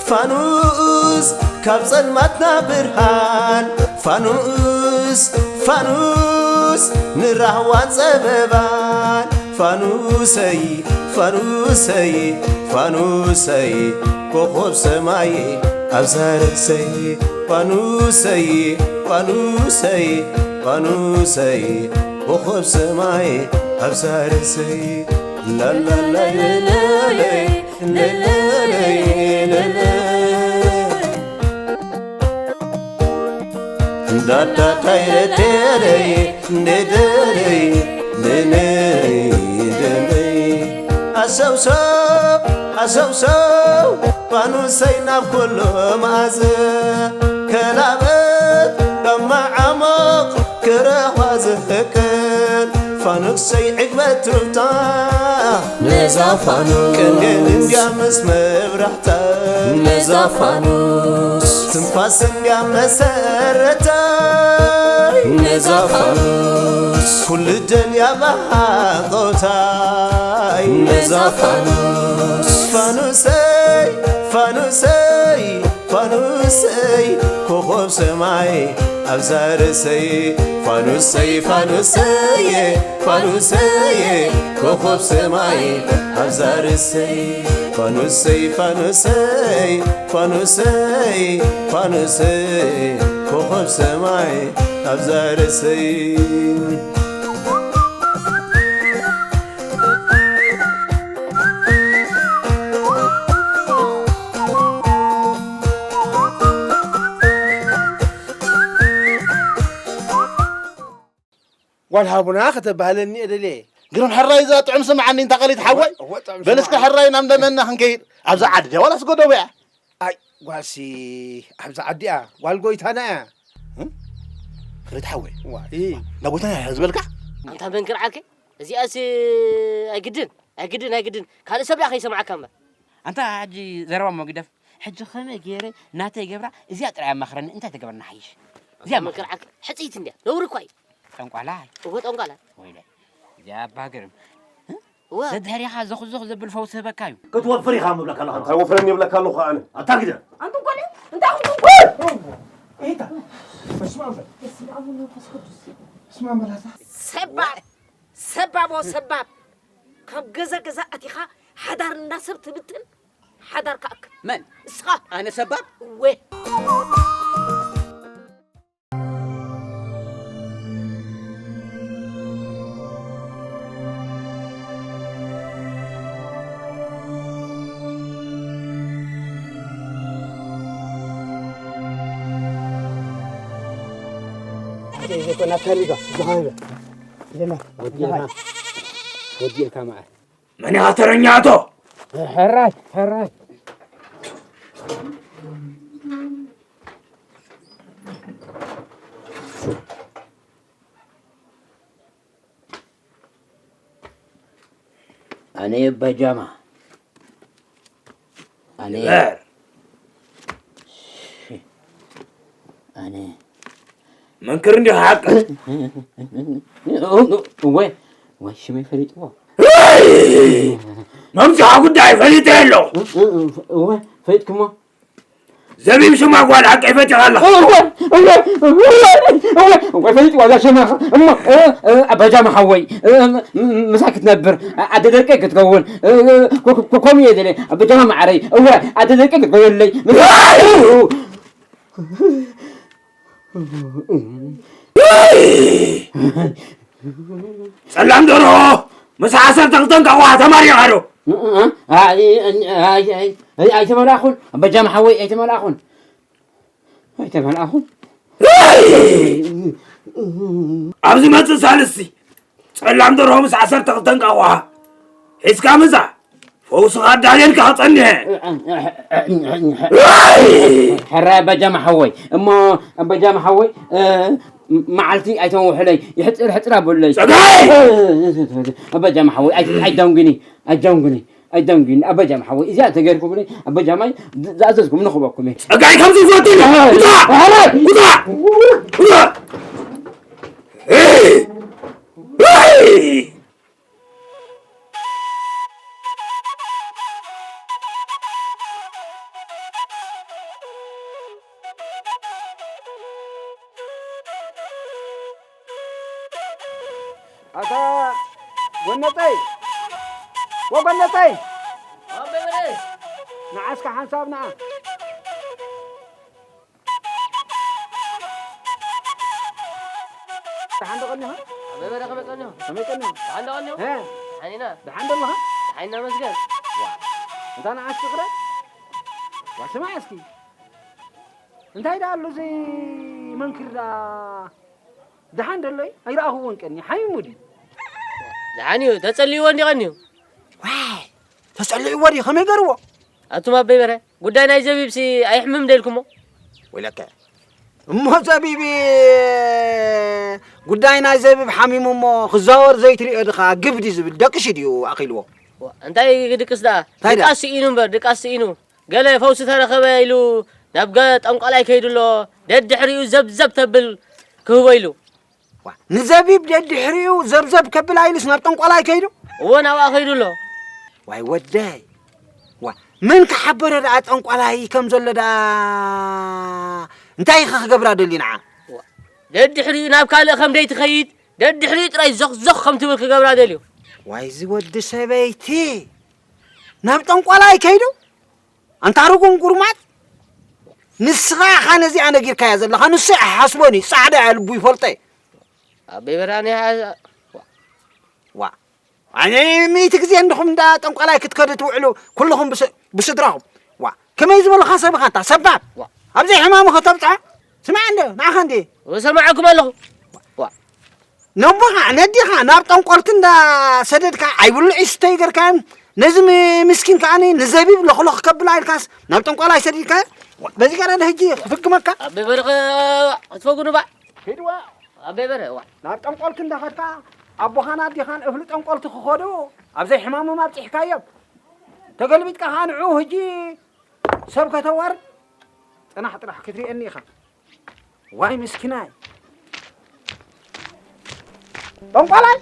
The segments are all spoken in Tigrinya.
ፋኑስ ካብ ጸልማትና ብርሃን፣ ፋኑስ፣ ፋኑስ ንራህዋን ጸበባን፣ ፋኑሰይ፣ ፋኑሰይ፣ ፋኑሰይ፣ ኮኾብ ሰማይ ኣብዛ ርእሰይ፣ ፋኑሰይ፣ ፋኑሰይ፣ ፋኑሰይ፣ ኮኾብ ሰማይ ኣብዛ ርእሰይ፣ ላላላይለለይ። ኣሰውሰው ኣሰውሰው ፋኑሰይ ናብ ኩሉ መኣዝ ከላበት ካብ መዓሞቕ ክረኽባ ዝፍቅር ፋኑሰይ ዕግበት ትፍታ ነዛ ፋኑስ ቅንድን እንድያ ምስ መብራህታ ነዛ ፋኑስ ትንፋስ እንድያ መሰረታ ነዛ ፋኑስ ኩሉ ደልያ ብሃቆታይ ነዛ ፋኑስ ፋኑሰይ ፋኑሰይ ፋኑሰይ ኮኾብ ሰማይ ኣብዛ ርእሰይ ፋኑሰይ ፋኑሰይ ፋኑሰይ ኮኾብ ሰማይ ኣብዛ ርእሰይ ፋኑሰይ ፋኑሰይ ፋኑሰይ ፋኑሰይ ኮኾብ ሰማይ ኣብዛ ርእሰይ ጓል ሃቡና ከተባህለኒ እየ ደልየ። ግርም ሕራይ እዛ ጥዑም ስምዓኒ እንታ ቀሊት ሓወይ። እወ፣ ጥዑም በል እስከ ስምዓኒ። ሕራይ ናብ ደመና ክንከይድ። ኣብዛ ዓዲ ድያ ዋላስ ጎደቦ እያ? ኣይ፣ ጓልሲ ኣብዛ ዓዲ እያ። ጓል ጎይታና እያ። እም? ክሪት ሓወይ። ዋ፣ እ። እንዳ ጎይታና እያ ዝበልካ? ኣንታ መንክር ዓርከይ፣ እዚኣስ ኣይግድን፣ ኣይግድን፣ ኣይግድን። ካልእ ሰብ ደኣ ከይሰምዓካ እምበር። ኣንታ ሕጂ ዘረባ እሞ ግደፍ። ሕጂ ከመይ ገይረ ናተይ ገብራ እዚኣ ጥራይ ኣማኽረኒ፣ እንታይ ተገበርና ሓይሽ? እዚኣ ኣንታ መንክር ዓርከይ፣ ሕጽይቲ እንድያ፣ ነውሪ እኳ እዩ። ጠንቋላይ። እወ፣ ጠንቋላይ። ወይለ። እዚኣ ኣባ ግርም። እ? እወ። ደድሕሪኻ ዘኹዘኹ ዘብል ፈውሲ ህበካ እዩ። ክትወፍር ኢኻ ምብለካ ኣለኻ። እንታይ ወፍረኒ ይብለካ ኣለኹ ኣነ? ኣታ ግደ። ኣንቱም ቆልዑ፣ እንታይ ኹንኩም? ኢታ። በስመ ኣብ በል። በስመ ኣብ ወወልድ ወመንፈስ ቅዱስ። በስመ ኣብ በል ኣታ። ሰባብ፣ ሰባብ፣ ኦ ሰባብ። ካብ ገዛ ገዛ ኣቲኻ ሓዳር እንዳ ሰብ ትብትን፣ ሓዳር ክኣክል። መን? ንስኻ። ኣነ ሰባብ? እወ። ዘይኮና ከሪጋ ዝሃበ። ዜማ። ወዲእካ። ወዲእካ መዓር። መን ኢኻ ተረኛ ኣቶ? ሕራይ፣ ሕራይ። ኣነ በጃማ። ኣነ ንበር። ኣነ መንክር እንዲኻ ሓቂ። እወ፣ ወይ ሽመይ ፈሊጥዎ። መምጽኻ ጉዳይ ፈሊጠ ኣለኹ። እወ፣ ፈሊጥኩሞ። ዘቢብ ሽማ ጓል ሓቀይ ፈቲኻ ኣለኻ። እወ፣ እወ፣ እወ፣ እወ፣ እወ፣ ፈሊጥዋ እዛ ሽማ። እሞ፣ እ፣ እ፣ ኣባጃማ ሓወይ፣ እ፣ ም-፣ ም-፣ ምሳይ ክትነብር፣ ኣ-፣ ኣደ ደቀይ ክትከውን፣ እ፣ እ፣ ኮ-፣ ኮ-፣ ኮ-፣ ከምኡ እየ ደልየ። ኣባጃማ ማዓረይ፣ እወ፣ ኣደ ደቀይ ክትከውንለይ። ጸላም ደርሆ ምስ ዓሰርተ ክልተ እንቋቑሖ ተማሪኻ ዶ? እ፣ እ፣ ኣይ፣ ኣይ፣ ኣይተመላእኹን፣ ኣባጃማ ሓወይ፣ ኣይተመላእኹን። ኣይተመላእኹን። ኣብ ዝመጽእ ሳልስቲ ጸላም ደርሆ ምስ ዓሰርተ ክልተ እንቋቑሖ ሒዝካ ምጻእ። ፈውስኻ ኣዳልየልካ ክጸንሐ። ሕራይ ኣባጃማ ሓወይ። እሞ ኣባጃማ ሓወይ፣ እ፣ መዓልቲ ኣይተንውሑለይ። ይሕጽር ሕጽር ኣበሉለይ። ጸጋይ! ኣባጃማ ሓወይ፣ ኣይ-፣ ኣይዳንጉኒ፣ ኣይዳንጉኒ፣ ኣይዳንጉኒ። ኣባጃማ ሓወይ፣ እዚኣ ተገይርኩምኒ፣ ኣባጃማይ ዝ-፣ ዝኣዘዝኩም ንኽበኩም እየ። ጸጋይ ከምዚ ይፈቱ ኢለ። ውጻእ! ውጻእ! ውጻእ! ኣታ ጎነጠይ፣ ወጎነጠይ፣ ኣበይ በለ? ንዓ እስከ ሓንሳብ ንዓ። ደሓን ዶ ቀኒኻ? ኣበይ በለ ከመይ ቀኒኹ? ከመይ ቀኒኹ? ደሓን ዶ ቀኒኹ? እ? ደሓን ኢና። ደሓን ዶ ኣለኻ? ደሓን ኢና መስገን። ዋ፣ እንታ ንዓ እስኪ ክረ-፣ ዋ፣ ስማዕ እስኪ። እንታይ ደኣ ኣሎ እዚ መንክር ደኣ? ደሓን ደሎ እዩ? ኣይረኣኹዎን ቀኒ። ሓሚሙ ድዩ? ደሓን እዩ። ተጸልይዎ እንዲ ቀኒ እዩ። ዋይ፣ ተጸልይዎ ድዩ? ከመይ ገርዎ? ኣቱም ኣበይ በረ፣ ጉዳይ ናይ ዘቢብሲ ኣይሕምም ደልኩሞ። ወይለከ፣ እሞ ዘቢብ፣ ጉዳይ ናይ ዘቢብ ሓሚሙ እሞ ክዛወር ዘይትሪኦ ድኻ ግብዲ ዝብል ደቅሺ ድዩ ኣኺልዎ? ዋ፣ እንታይ ክድቅስ ደኣ? እንታይ ደኣ? ድቃስ ስኢኑ እምበር፣ ድቃስ ስኢኑ። ገለ ፈውሲ ተረኸበ ኢሉ ናብ ገ-፣ ጠንቋላይ ከይዱ ኣሎ። ደድሕሪኡ ዘብዘብ ተብል ክህቦ ኢሉ። ዋ፣ ንዘቢብ ደድሕሪኡ ዘብዘብ ከብል ኣይሉስ ናብ ጠንቋላይ ከይዱ? እወ፣ ናብኣ ከይዱ ኣሎ። ዋይ ወደይ። ዋ፣ መን ክሓበሮ ደኣ ጠንቋላይ ከም ዘሎ ደኣ እንታይ ኢኻ ክገብራ ደልዩ ንዓ? ዋ፣ ደድሕሪኡ ናብ ካልእ ከም ደይትኸይድ፣ ደድሕሪኡ ጥራይ ዞኽ ዞኽ ከም ትብል ክገብራ ደልዩ። ዋይ፣ እዚ ወዲ ሰበይቲ ናብ ጠንቋላይ ከይዱ? ኣንታ ርጉም ጉርማት፣ ንስኻ ኢኻ ነዚኣ ነጊርካያ ዘለኻ፣ ንሱ ኣይሓስቦን እዩ፣ ጻዕዳ እያ ልቡ ይፈልጦ እዩ። ኣበይ በራኒ ሓ-፣ ዋ። ኣነ ሚእቲ ግዜ እንድኹም እንዳ ጠንቋላይ ክትከዱ ትውዕሉ፣ ኩልኹም ብስ-፣ ብስድራኹም። ዋ፣ ከመይ ዝበልኻ ሰብ ኢኻ ኣንታ ሰባብ? ዋ። ኣብዘይ ሕማሙ ከተብጽሖ? ስማዕ እንደ፣ ንዓኻ እንደ። እሰማዓኩም ኣለኹ። ዋ። ነቦኻ፣ ነዲኻ ናብ ጠንቆልቲ እንዳሰደድካ ኣይብልዑ ይስተ ይገርካዮም። ነዚ ም-፣ ምስኪን ከዓኒ ንዘቢብ ለኽለኽ ከብላ ኢልካስ ናብ ጠንቆላይ ሰዲድካዮ። በዚ ገረድ ህጂ ክፍግመካ። ኣበይ በርኸ ክትፈጉኑ ባዕ? ሂድዋ። ኣበይ በርኸ ዋ። ናብ ጠንቆልቲ እንዳኸድካ ኣቦኻን ኣዴኻን እፍሊ ጠንቆልቲ ክኸዱ ኣብ ዘይሕማሞም ኣብጺሕካዮም። ተገልቢጥካ ከኣ ንዕኡ ህጂ ሰብ ከተዋርድ ጽናሕ ጥራሕ ክትሪኤኒ ኢኻ። ዋይ ምስኪናይ። ጠንቋላይ።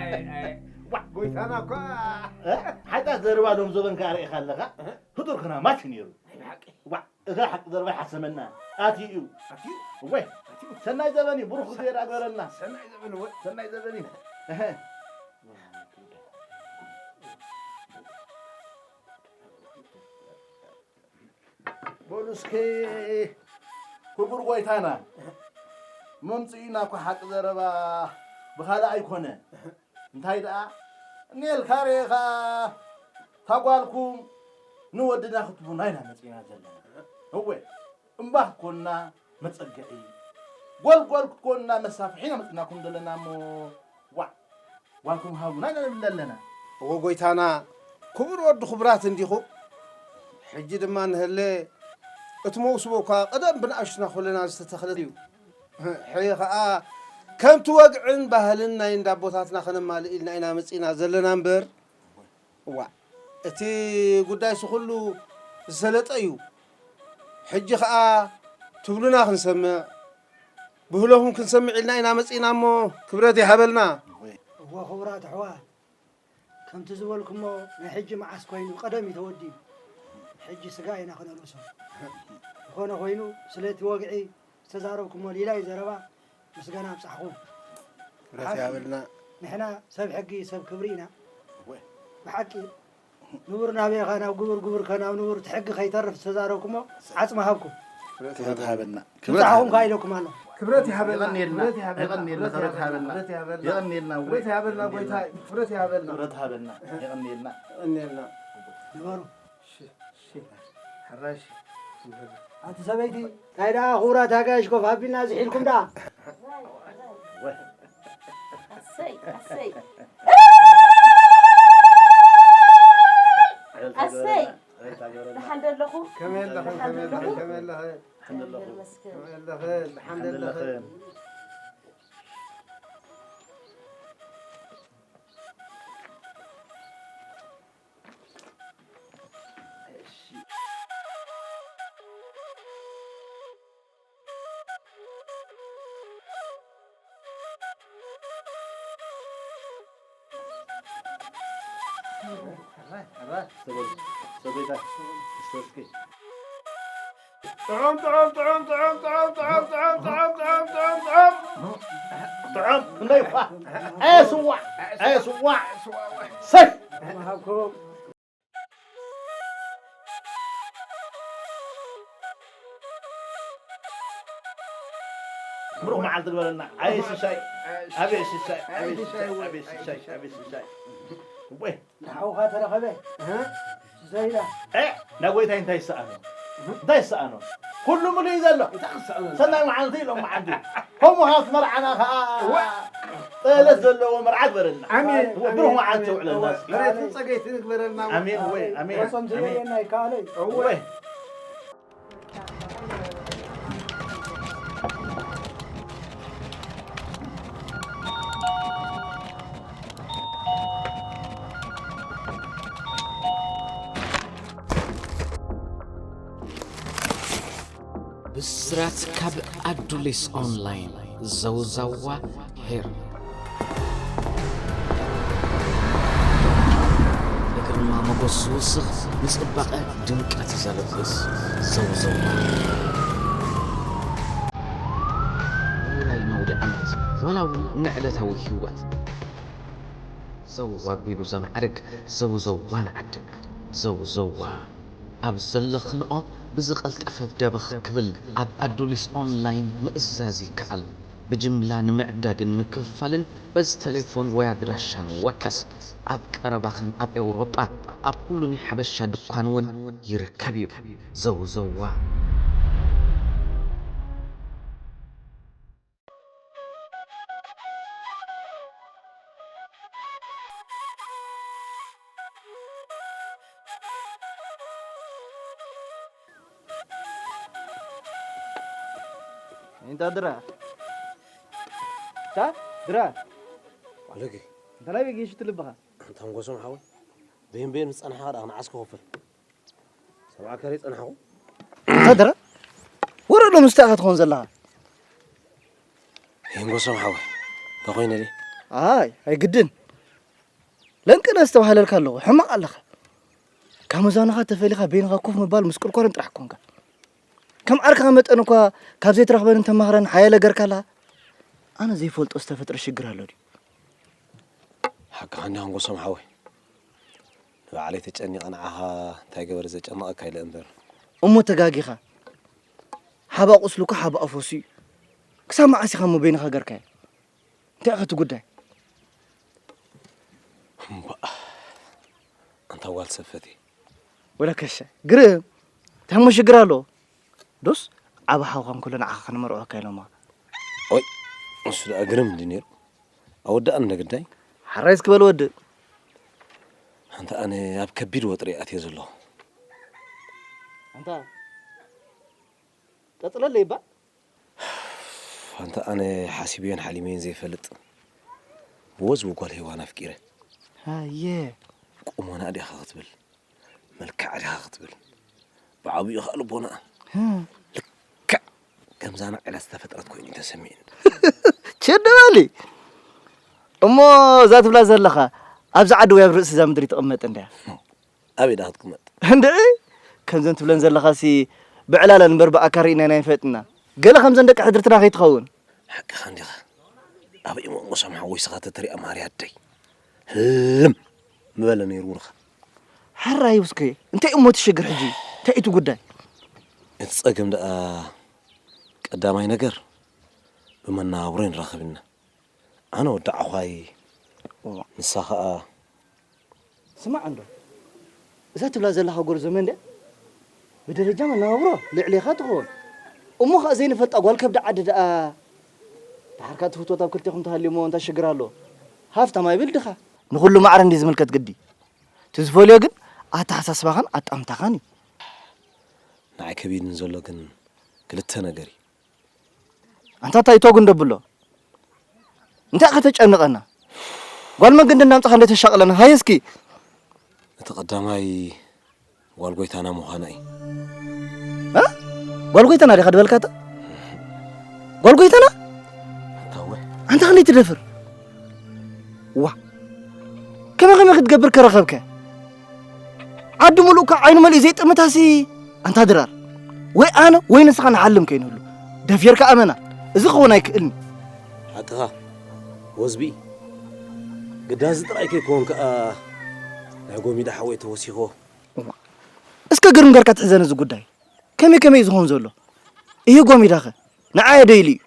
ኣይ፣ ኣይ፣ ዋ፣ ጎይታና እኳ። እ? ሓይጣ ዘረባ ዶም ዘበንካ ርኢኻ ኣለኻ? እህ። ህዱር ክና ማች ነይሩ። ናይ ብሓቂ። ዋ፣ እዛ ሓቂ ዘረባ ሓሰመና። ኣትዩ እዩ። ኣትዩ? እወ። ኣትዩ? ሰናይ ዘበን እዩ። ብሩኽ ግዜ ዳገረና። ሰናይ ዘበን እወ። ሰናይ ዘበን እዩ። እህ። በሉ እስኪ ክቡር ጎይታና፣ መምጽኢና እኮ ሓቂ ዘረባ ብኻልእ ኣይኮነ። እንታይ ደኣ፣ እኔልካ ርኢኻ፣ እታ ጓልኩም ንወድና ክትቡና ኢና መጺእና ዘለና። እወ፣ እምባ ክትኮንና መጸግዒ፣ ጎልጎል ክትኮንና መሳፍሒ ኢና መጺእናኩም ዘለና እሞ፣ ዋዕ! ጓልኩም ሃቡና ኢና ንብል ኣለና። እወ ጎይታና፣ ክቡር ወዲ ክቡራት እንዲኹም። ሕጂ ድማ እንሀለ፣ እቲ መውስቦ እኳ ቀደም ብንኣሽቱና ኩልና ዝተተኽለ እዩ። ሕዚ ኸኣ ከምቲ ወግዕን ባህልን ናይ እንዳ ኣቦታትና ኸነማልእ ኢልና ኢና መጺእና ዘለና እምበር፣ እዋእ፣ እቲ ጉዳይሲ ኩሉ ዝሰለጠ እዩ። ሕጂ ኸኣ ትብሉና ክንሰምዕ፣ ብህሎኹም ክንሰምዕ ኢልና ኢና መጺእና እሞ፣ ክብረት ይሃበልና። እወ፣ ክቡራት ኣሕዋት፣ ከምቲ ዝበልኩሞ፣ ናይ ሕጂ መዓስ ኮይኑ፣ ቀደም እዩ ተወዲኡ። ሕጂ ስጋ ኢና ክነልብሶ። ዝኾነ ኮይኑ፣ ስለቲ ወግዒ ዝተዛረብኩሞ ሊላይ ዘረባ፣ ምስጋና ኣብጻሕኹም። ክብረት ሓቂ፣ ይሃበልና። ንሕና ሰብ ሕጊ፣ ሰብ ክብሪ ኢና። እወ። ብሓቂ፣ ንቡር ናበይኻ ናብ ግቡር፣ ግቡር ከ ናብ ንቡር፣ እቲ ሕጊ ከይተርፍ ዝተዛረብኩሞ ዓጽሚ ሃብኩም። ክብረት ይሃበልና። ምብጻሕኹም ከኣ ኢለኩም ኣለኹ። ክብረት ይሃበልና። የቐንየልና። ክብረት ይሃበልና። የቐንየልና። ክብረት ይሃበልና። የቐንየልና። የቐንየልና። ክብረት ይሃበልና። የቐንየልና። ክብረት ሃበልና። የቐንየልና። የቐንየልና። ንበሩ። እሺ፣ እሺ። ሕራይ እሺ። ኣንቲ ሰበይቲ፣ እንታይ ደኣ ክቡራት ኣጋይሽ ኮፍ ኣቢልና ዝሒልኩም ደኣ? ኣሰይ፣ ኣሰይ። ኣሰይ። ደሓን ዶ ኣለኹ? ከመይ ኣለኽን? ደሓን ዶ ከመይ ኣለኹ? ኣለኽን? ከመይ ኣለኽን? ደሓን ዶ ኣለኹ? ከመይ ኣለኽን? ደሓን ዶ ኣለኹ? ከመይ ኣለኽን? ደሓን ዶ ኣለኽን? ጥዑም ጥዑም ጥዑም ጥዑም ጥዑም ጥዑም ጥዑም ጥዑም ጥዑም ጥዑም ጥዑም ጥዑም ጥዑም ጥዑም። ኣየ ስዋዕ ኣየ ስዋዕ። ሰይ። ብሩኽ መዓልቲ ግበረልና። ኣየ ሽሻይ ኣበይ ሽሻይ ኣበይ ሽሻይ ኣበይ ሽሻይ ኣበይ ሽሻይ። ወይ ንሓውኻ ተረኸበ። ዘይላ። እ፣ ናጎይታይ እንታይ ይሰኣኖ? እንታይ ይሰኣኖ? ኩሉ ምሉእ እዩ ዘሎ። እንታይ ክሰኣኖ? ሰናይ መዓልቲ ኢሎም መዓልቲ። ከምኡ ሃብቲ መርዓና ኸዓ እወ። ጠለት ዘለዎ መርዓ ግበረልና። ኣሜን፣ እወ፣ ኣሜን፣ ብሩኽ መዓልቲ ኣሜን። የውዕለልና እወ፣ እስኪ። መሬትን ጸገይትን ግበረልና። ኣሜን፣ እወ፣ ኣሜን፣ ወሶም ኣሜን። ዘየየና ይከኣለ እዩ። እወ። ብስራት ካብ ኣዱሊስ ኦንላይን ዘውዘዋ ሄር። ንግርማ ሞገስ ዝውስኽ፣ ንጽባቐ ድምቀት ዘልብስ ዘውዘዋ። ውራይ ነውዲ ዓመት፣ ዋላ እውን ንዕለታዊ ህይወት። ዘው ኣቢሉ ዘማዕርግ ዘውዘዋ ንዓድግ። ዘውዘዋ ኣብ ዘለኽንኦ ብዝቐልጠፈ ደበኽ ክብል ኣብ ኣዱሊስ ኦንላይን ምእዛዝ ይከኣል። ብጅምላ ንምዕዳግን ምክፍፋልን በዚ ተሌፎን ወይ ኣድራሻ ንወከስ። ኣብ ቀረባኽን ኣብ ኤውሮጳ ኣብ ኩሉ ናይ ሓበሻ ድኳን እውን ይርከብ እዩ። ዘውዘዋ። እንታ ድራ እንታ ድራ ኣለኪ እንታ ናይ ቤት ጌሽ ትልብኻ እንታ ንጎሶም ሓወይ ቤን ቤን ምስ ጸናሕኻ ደኣ ንዓስ ክኸፍል ሰብዓ ከሪ ጸናሕኹ እንታ ድራ ወረዶ ምስታኻ ትኾን ዘለኻ ይንጎሶም ሓወይ ተኾይነ ዲ ኣይ ኣይግድን ለንቅነ ዝተባህለልካ ኣለኹ ሕማቕ ኣለኻ ካብ መዛኑኻ ተፈሊኻ በይንኻ ኮፍ ምባል ምስ ቅርቆርን ጥራሕ ኮንካ ከም ዓርክኻ መጠን እኳ ካብ ዘይትረኽበን እንተማኽረን ሓየለ ገርካላ ኣነ ዘይፈልጦ ዝተፈጥረ ሽግር ኣሎ ድዩ ሓቅኻ እንዲኻ ንጎሶም ሓወይ ንባዕለይ ተጨኒቐ ንዓኻ እንታይ ገበር ዘጨንቐካ ኢለ እምበር እሞ ተጋጊኻ ሓባ ቁስሉ እኮ ሓባ ኣፈሱ እዩ ክሳብ መዓስ ኢኻ እሞ በይንኻ ገርካዮ እንታይ ኢኻ እቲ ጉዳይ እምባእ ኣንታ ጓል ሰብ ፈትየ ወላ ከሻ ግርም እንታይ እሞ ሽግር ኣለዎ ዶስ ዓቢ ሓውኻ እንከሎ ንዓኻ ከነመርዕወካ ኢሎማ ኦይ እሱ ደኣ ግርም እንዲ ነይሩ ኣወዳእን እንደ ግዳይ ሓራይ እስኪ በል ወድእ ኣንታ ኣነ ኣብ ከቢድ ወጥሪ ኣትየ ዘለኹ ኣንታ ቀጽለለይ እባ ኣንታ ኣነ ሓሲበዮን ሓሊመዮን ዘይፈልጥ ብወዝቢ ጓል ሄዋን ኣፍቂረ ሃየ ቁመና ዲኻ ክትብል መልክዓ ዲኻ ክትብል ብዓብኡ ከኣ ልቦና ልክዕ ከምዛ ንዕለት ዝተፈጥረት ኮይኑ እዩ ተሰሚዕኒ ቸደባሊ እሞ እዛ ትብላ ዘለኻ ኣብዚ ዓዲ ወይ ኣብ ርእሲ እዛ ምድሪ ትቕመጥ እንድያ ኣበይ ዳ ክትቅመጥ እንድዒ ከምዘን ትብለን ዘለኻሲ ብዕላለን እምበር ብኣካል ርኢናና ይንፈጥና ገለ ከምዘን ደቂ ሕድርትና ከይትኸውን ሓቅኻ እንዲኻ ኣበይ እሞ እሞ ሰምሓ ወይ ስኻ ተተሪኣ ማርያ ኣደይ ህልም ምበለ ነይሩ ውልኻ ሕራይ ውስከ እንታይ እሞ ትሽግር ሕጂ እንታይ እቲ ጉዳይ እቲ ጸገም ደኣ ቀዳማይ ነገር ብመናብሮ ይንራኸብና ኣነ ወዲ ዓዃይ ንሳ ኸኣ ስማዕ እንዶ እዛ ትብላ ዘለኻ ጎርዞ መን ድያ ብደረጃ መናባብሮ ልዕሌኻ ትኸውን እሞ ኸኣ ዘይንፈልጣ ጓል ከብዲ ዓዲ ደኣ ድሓርካ ትፍትወት ኣብ ክልቴኹም ተሃልዩ እሞ እንታይ ሽግር ኣሎ ሃፍታም ኣይብል ድኻ ንኹሉ ማዕረ እንዲ ዝምልከት ግዲ እቲ ዝፈልዮ ግን ኣተሓሳስባኻን ኣጣምታኻን እዩ ንዓይ ከቢድን ዘሎ ግን ክልተ ነገር እዩ ኣንታ እንታይ ቶግ እንደብሎ እንታይ ከተጨንቐና ጓል መን ግን እናምጻኻ እንደ ተሻቕለና ሃየ እስኪ እቲ ቀዳማይ ጓል ጎይታና ምዃና እዩ እ? ጓል ጎይታና ዲኻ ድበልካታ ጓል ጎይታና ኣንታ ወይ ኣንታ ክንደይ ትደፍር ዋ ከመይ ከመይ ክትገብር ከረኸብከ ዓዲ ሙሉእ እኳ ዓይኑ መሊኡ ዘይጥምታሲ። ኣንታ ድራር፣ ወይ ኣነ ወይ ንስኻ ንዓልም ከይንህሉ። ደፊርካ ኣመና። እዚ ክኸውን ኣይክእልን። ሓቅኻ። ወዝቢ። ግዳዚ ጥራይ ከይኮን ከኣ ናይ ጎሚዳ ሓወይ ተወሲኽዎ። እዋ። እስከ ግርም ገርካ ትሕዘን እዚ ጉዳይ። ከመይ ከመይ ዝኸውን ዘሎ? ይህ ጎሚዳኸ? ንዓየ ዶ ኢሉ እዩ?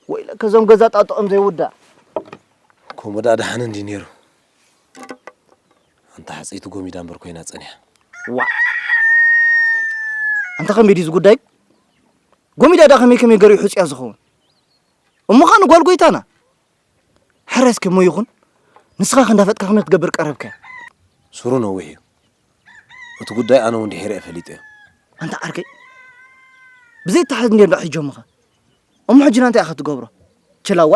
ወይለከ እዞም ገዛ ጣጦኦም ዘይውዳእ። ኮሞዳ ደሓን እንዲ ነይሩ። ኣንታ ሓፀይቲ ጎሚዳ እምበር ኮይና ጸኒሓ። ዋ። ኣንታ ከመይ ድዩ እዚ ጉዳይ? ጎሚዳ ዳ ከመይ ከመይ ገሪኡ ሕጹያ ዝኸውን? እሞ ኸኣ ንጓል ጎይታና። ሕረ እስከ እሞ ይኹን። ንስኻ ከ እንዳፈጥካ ከመይ ክትገብር ቀረብካ? ሱሩ ነዊሕ እዩ። እቲ ጉዳይ ኣነ እውን ድሒረ እየ ፈሊጠዮ። ኣንታ ዓርከይ፣ ብዘይተሓዝ እንድዮም ዶ ሒጆምኻ? እሞ ሕጂ ናንታይ ኢኻ ትገብሮ? ችላዋ፣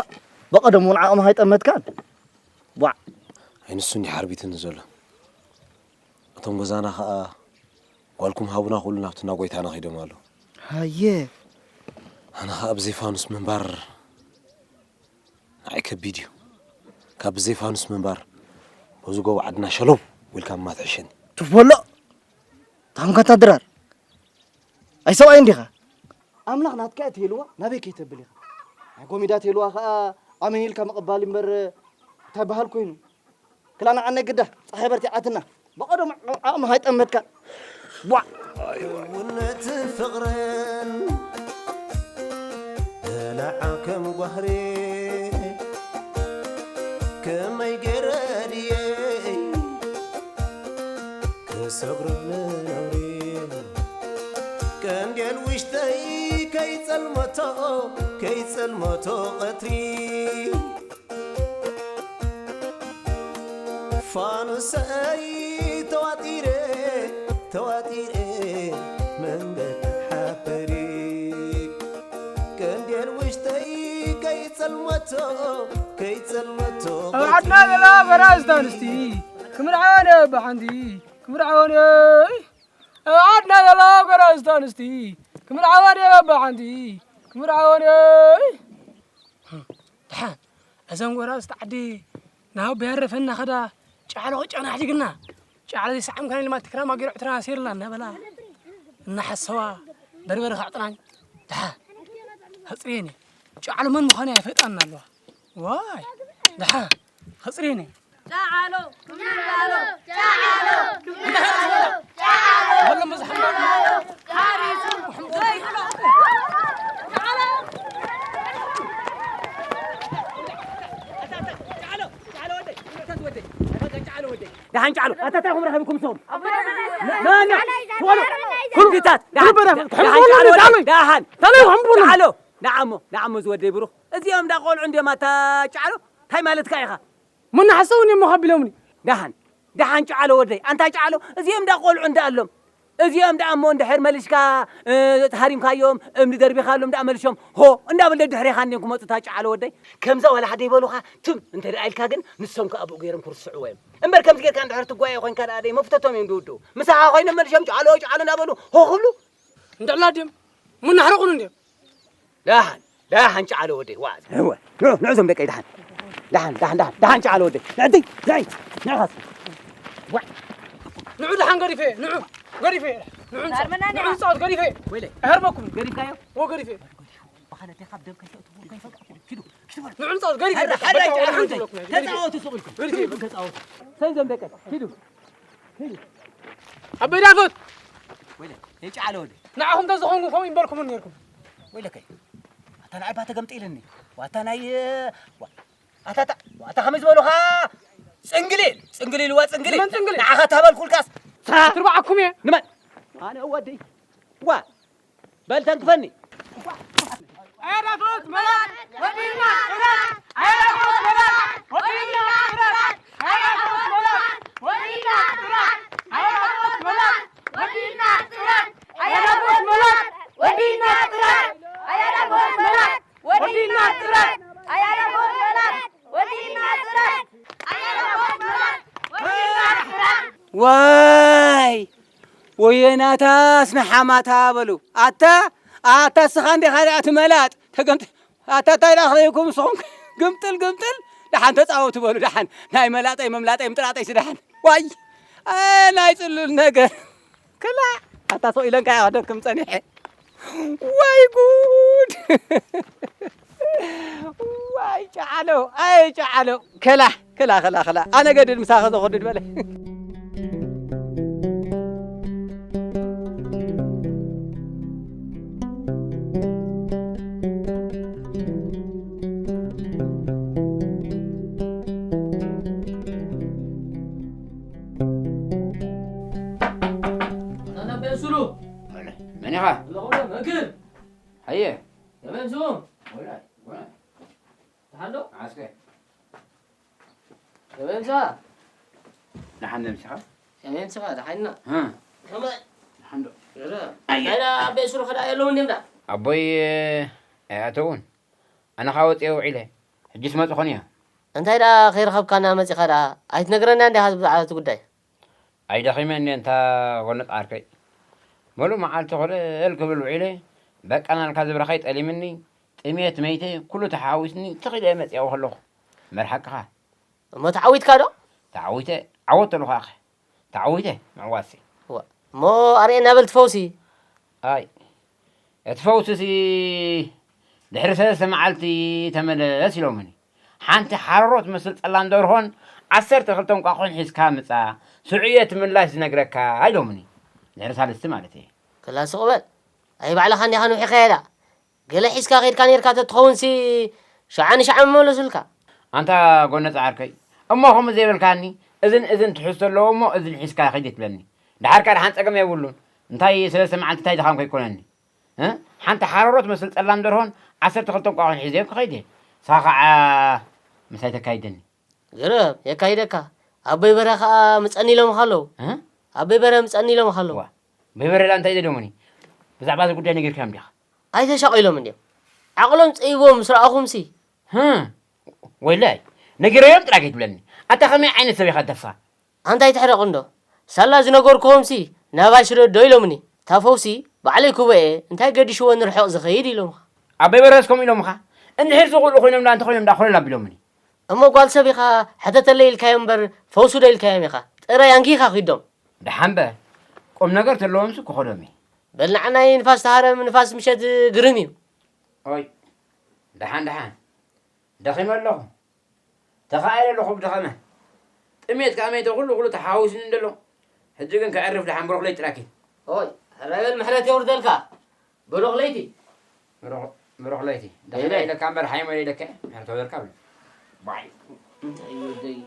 በቐደም እውን ዓቕምኻ ኣይጠመትካን። ቧዕ። ኣይ ንሱ እንዲሕ ሓርቢትኒ ዘሎ። እቶም ገዛና ኸኣ ጓልኩም ሃቡና ክብሉ ናብቲ እንዳ ጎይታና ከይዶም ኣለዉ። ሃየ። ኣነ ኸኣ ብዘይ ፋኑስ ምንባር ንዓይ ከቢድ እዩ። ካብ ብዘይ ፋኑስ ምንባር በዚ ጎቦ ዓድና ሸለው ኢልካ ምማት ሕሸኒ። ቱፍ በሎ። ታንካታ ድራር። ኣይ ሰብኣይ እንዲኻ? ኣምላኽ ናትካ እትህልዋ ናበይ ከይተብል ኢኻ? ናይ ጎሚዳ ትህልዋ ኸኣ ኣሜን ኢልካ ምቕባል እምበር እንታይ በሃል ኮይኑ? ክላ ንዓናይ ግዳ ጸሓይ በርቲዓትና። ብቐደም ዓቕምኻ ኣይጠመትካ። ቧዕ። እውነትን ፍቕርን በላዓ ከም ጓህሪ ከመይ ገይረ ድየ ክሰግሮ ንነብሪ ቀንዴል ውሽጠይ ከይጸልመቶ ከይጸልመቶ ቀትሪ ፋኑሰይ ተዋጢረ ተዋጢረ መንገድ ሓፈሪ ቀንዴል ውሽጠይ ከይጸልመቶ ከይጸልመቶ ኣብ ዓድና ዘለዋ ጎራዝት ኣንስቲ ክምርዓወን እየ በሓንቲ ክምርዓወን እየ ኣብ ዓድና ዘለዋ ጎራዝት ኣንስቲ ክምርዓወን እየ በሓንቲ ክምርዓወን እየ ደሓን እዘን ጎራዝት ዓዲ ናብ በያረፈና ኸዳ ጫዕሎ ጨና ኣሕዲግልና ጫዕሎ ዘይሰዓምካኒ ድማ ትክራም ኣገይሩ ዕትራና ሴርላ እናበላ እናሓሰዋ በርበረ ከዕጥናን ደሓን ኣፅርየኒ ጫዕሎ መን ምዃኑ ኣይፈጣና ኣለዋ ዋይ ደሓን ኣፅርየኒ ጫዓሎ ክምንባሎ ጫዓሎ ክምንባሎ ጫዓሎ ክምንባሎ ሓሪሱ ዘይብሎ ጫዓሎ ጫዓሎ ወደይ ጫዓሎ ወደይ ጫዓሎ ወደይ ደሓን ጫዓሎ ኣታ እንታይ ኹም ረኸብኩም ሰው ኩምታት ደሓን ጫዓሎ ወደይ ደሓን ጫዓሎ ነዓሞ ነዓሞ ዝወደይ ብሩኽ እዚኦም ዳ ቆልዑ እንዲኦም ኣታ ጫዓሎ እንታይ ማለትካ ኢኻ ምናሕሰውን እዮም ሞኻቢሎምኒ ደሓን ደሓን ጫዓሎ ወደይ ኣንታ ጫዓሎ እዚኦም ዳ ቆልዑ እንዳ ኣሎም እዚኦም ደኣ እሞ እንድሕር መሊስካ ተሃሪምካዮም እምኒ ደርቢኻሎም ደኣ መሊሶም ሆ እንዳበለ ድሕሬኻ እንድዮም ክመፁ እታ ጫዓሎ ወደይ ከምዛ ዋላ ሓደ ይበሉኻ ትም እንተ ደኣ ኢልካ ግን ንሶም ከኣ ብኡ ገይሮም ክርስዕዎ እዮም እምበር ከምዚ ጌርካ እንድሕር ትጓየ ኮይንካ ደኣ ደይ መፍተቶም እዮም ድውድኡ ምሳኻ ኮይኖም መሊሶም ጫዓሎ ጫዓሎ እንዳበሉ ሆ ክብሉ እንድዕላ ድዮም ምናሕረቑን እንድዮም ደሓን ደሓን ጫዓሎ ወደይ ዋእ እወ ንዑ ንዑ ዞም ደቀይ ደሓን ደሓን ደሓን ደሓን ደሓን ጫዓሎ ወደይ ንዕዲ ንዕይ ንዕኻስ ንዑ ደሓን ገዲፈ ንዑ ገዲፈ ንዑ ንጻወት ገዲፈ ወይለ ኣህርመኩም ገዲፍካዮ ወ ገዲፈ ንዑ ንጻወት ገዲፈ ተጻወቱ ሱቕ ኢልኩም ተጻወቱ ሰይ ዞም ደቀይ ሂዱ ኣበይ ዳፈት ወይለ የጫለ ወደ ንዓኹም ተዝኾንኩም ከምኡ ይበልኩምን ነርኩም ወይለከይ ኣታ ንዓይ ባተ ገምጢልኒ ዋታ ናይ ኣታ ኣታ ከመይ ዝበሉኻ ጽንግሊል ጽንግሊል ዋ ጽንግሊል ንዓኻ ታበልኩልካስ ትርባዓኩም እየ ንመን ኣነ ወዲ ዋ በል ተንክፈኒ ዋይ ወየናታስ ንሓማታ በሉ ኣታ ኣታ ስኻ እንዲኻ ደኣ ትመላጥ ተገምጥ ኣታ እንታይ ደኣ ክለይኩም ንስኹም ግምጥል ግምጥል ደሓን ተፃወቱ በሉ ደሓን ናይ መላጠይ መምላጠይ ምጥላጠይ ስደሓን ዋይ ኣይ፣ ናይ ጽሉል ነገር። ክላ፣ ኣታ ሰው ኢለንካ ያው ደክም ጸኒሐ። ዋይ ጉድ! ዋይ ጨዓሎ፣ ኣይ ጨዓሎ። ክላ፣ ክላ፣ ክላ፣ ክላ። ኣነ ገድድ ምሳኸ ዘኸድድ በለ። ኣታ ኣቤ ሱሉ። መን ኢኻ? ኣለኹ ዶ መግብ? ሃየ። ከመይ ኣምስኹም? ወላ፣ ወላ። ደሓን ዶ? ዓስከ። ከመይ ኣምስኻ? ደሓን ዶ ኣምስኻ? ከመይ ኣምስኻ? ደሓን ኢና። እ። ከመይ? ደሓን ዶ? ኧረ። ኣየ። ናይዳ ኣቤ ሱሉ ከዳ የለውን ድዮም ዳ? ኣቦይ፣ ኣይኣተውን። ኣነ ኸኣ ወጺኤ ውዒለ። ሕጂስ መጹ ኾን እየ። እንታይ ደኣ ከይረኸብካና መጺኻ ደኣ? ኣይትነግረናን ዲኻ ብዛዕባ እቲ ጉዳይ? ኣይደኺመን እየ እንታ ጎነጽ ዓርከይ። ምሉእ መዓልቲ ኮለል ክብል ውዒለ፣ በቃ ናልካ ዝብረኸይ ጠሊምኒ፣ ጥሜት መይተ፣ ኩሉ ተሓዋዊስኒ፣ ትኽ ኢለ እየ መጺኣዊ ከለኹ። መርሓቅኻ። እሞ ተዓዊትካ ዶ? ተዓዊተ፣ ዓወት ተልኳኸ። ተዓዊተ፣ ምዕዋትሲ። እዋ፣ እሞ ኣርእየና በል እቲ ፈውሲ። ኣይ፣ እቲ ፈውስሲ ድሕሪ ሰለስተ መዓልቲ ተመለስ ኢሎምኒ። ሓንቲ ሓረሮ ትመስል ጸላም ደርሆን ዓሰርተ ክልተ እንቋቑሖን ሒዝካ ምጻእ፣ ሽዑ እየ እቲ ምላሽ ዝነግረካ ኢሎምኒ። ድሕሪ ሳልስቲ ማለት እየ። ክላ ስቕ በል። ኣይ ባዕልኻ እንዲኻ ንውሒኻያ ኢላ። ገለ ሒዝካ ከይድካ ኔርካ ተትኸውንሲ ሸዓ ንሸዓ ምመለሱልካ። ኣንታ ጎነጽ ዓርከይ፣ እሞ ከምኡ ዘይበልካኒ፣ እዝን እዝን ትሕዝቶ ኣለዎ እሞ እዝን ሒዝካ ኺድ ትብለኒ። ደሓር ከኣ ደሓን ጸገም የብሉን። እንታይ ሰለስተ መዓልቲ እንታይ ድኻም ከይኮነኒ? እ? ሓንቲ ሓረሮ ትመስል ጸላም ደርሆን ዓሰርተ ክልተ እንቋቑሖን ሒዘ ክኸይድ እየ። ንስኻ ኸዓ ምሳይ ተካይደኒ። ግርም፣ የካይደካ። ኣቦይ በረ ኸኣ ምጸኒ ኢሎምኻ ኣለዉ። እ? ኣቦይ በረ ምጸኒ ኢሎምኻ ኣለዉ። ዋ፣ ኣቦይ በረ ደኣ እንታይ ኢለ ኢሎምኒ? ብዛዕባ እዚ ጉዳይ ነጊርካዮም ዲኻ? ኣይተሻቒሎም እንድዮም። ዓቕሎም ጸይቦም ምስ ረኣኹምሲ። ህም፣ ወይለይ፣ ነጊረዮም ጥራይ ከይትብለኒ። ኣታ ኸመይ ዓይነት ሰብ ኢኻ ደፋ? ኣንታ ኣይትሕረቕ እንዶ። ሳላ ዝነገርኩዎምሲ ናባይ ስደዶ ኢሎምኒ። እታ ፈውሲ ባዕለይ ክህቦ እየ፣ እንታይ ገዲሽዎ ንርሑቕ ዝኸይድ ኢሎምኻ። ኣቦይ በረስ ከምኡ ኢሎምኻ? እንድሕር ዝኽእሉ ኮይኖም ደኣ እንተኾይኖም ደኣ ኮለል ኣቢሎምኒ። እሞ ጓል ሰብ ኢኻ፣ ሕተተለይ ኢልካዮ እምበር ፈውሱ ዶ ኢልካዮም ኢኻ? ጥራይ ኣንጊኻ ኺዶም። ደሓን በ፣ ቁም ነገር ተለዎምሲ ክኸዶም እየ። በል ንዓናይ ንፋስ ተሃረም፣ ንፋስ ምሸት ግርም እዩ። ኦይ፣ ደሓን ደሓን። ደኺመ ኣለኹ። ተኻኢለ ኣለኹ ብድኸመ። ጥሜት ከኣ መይተ ኩሉ ኩሉ ተሓዋዊሱኒ እንደሎ። ሕጂ ግን ከዕርፍ ደሓን ብሩኽ ለይቲ ጥራኪ። ኦይ፣ ሕራይ በል ምሕረት የውርደልካ። ብሩኽ ለይቲ። ብሩኽ፣ ብሩኽ ለይቲ። ደኺመ በይነይ። ኢለካ እምበር ሓይሞ ኢለካ። ምሕረት የውርደልካ ብሎ። ባይ። እንታይ እዩ ወደይ?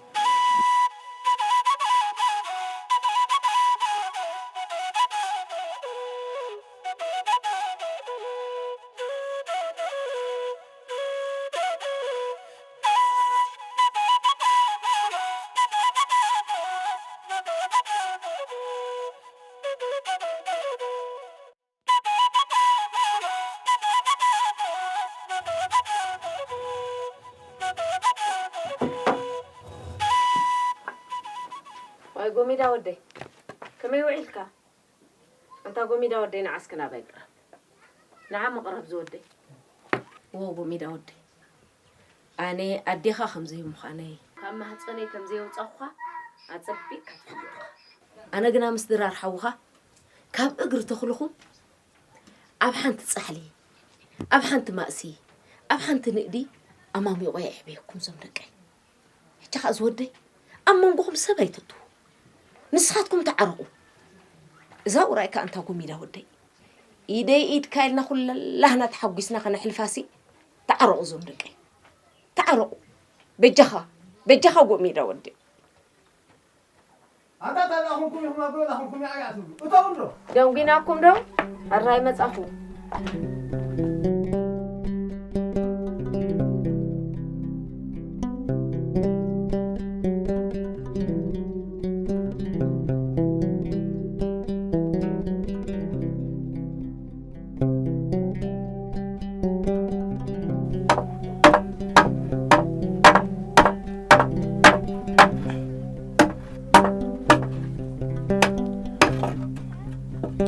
ዋይ ጎሚዳ ወደይ፣ ከመይ ውዒልካ? ኣንታ ጎሚዳ ወደይ፣ ንዓ እስኪ ናባይ ቅረብ። ንዓ ምቕረብ ዝወደይ። ዎ ጎሚዳ ወደይ፣ ኣነ ኣዴኻ ከም ዘይምዃነይ፣ ካብ ማህፀነይ ከም ዘየውፃኹኻ ኣፀቢቕካ ትፈልጥ ኢኻ። ኣነ ግና ምስ ድራር ሓውኻ ካብ እግሪ ተኽልኹም ኣብ ሓንቲ ጻሕሊ፣ ኣብ ሓንቲ ማእሲ፣ ኣብ ሓንቲ ንእዲ ኣማሚቖ የዕብየኩም ዞም ደቀይ። ሕጂ ኸኣ ዝወደይ ኣብ መንጎኹም ሰብ ኣይተእትዉ። ንስኻትኩም ተዓረቑ። እዛ ውራይ ከኣ እንታ ጎሚዳ ወደይ። ኢደይ ኢድካ ኢልና ኩላህና ተሓጒስና ከነሕልፋሲ። ተዓረቑ ዞም ደቀይ። ተዓረቑ። በጃኻ፣ በጃኻ ጎሚዳ ወደይ። ኣታ ታላኹምኩም ኢኹም ኣቦ ላኹምኩም እያ ትብሉ። እቶም እንዶ። ደንጒናኩም ዶ? ኣራይ መጻኹ።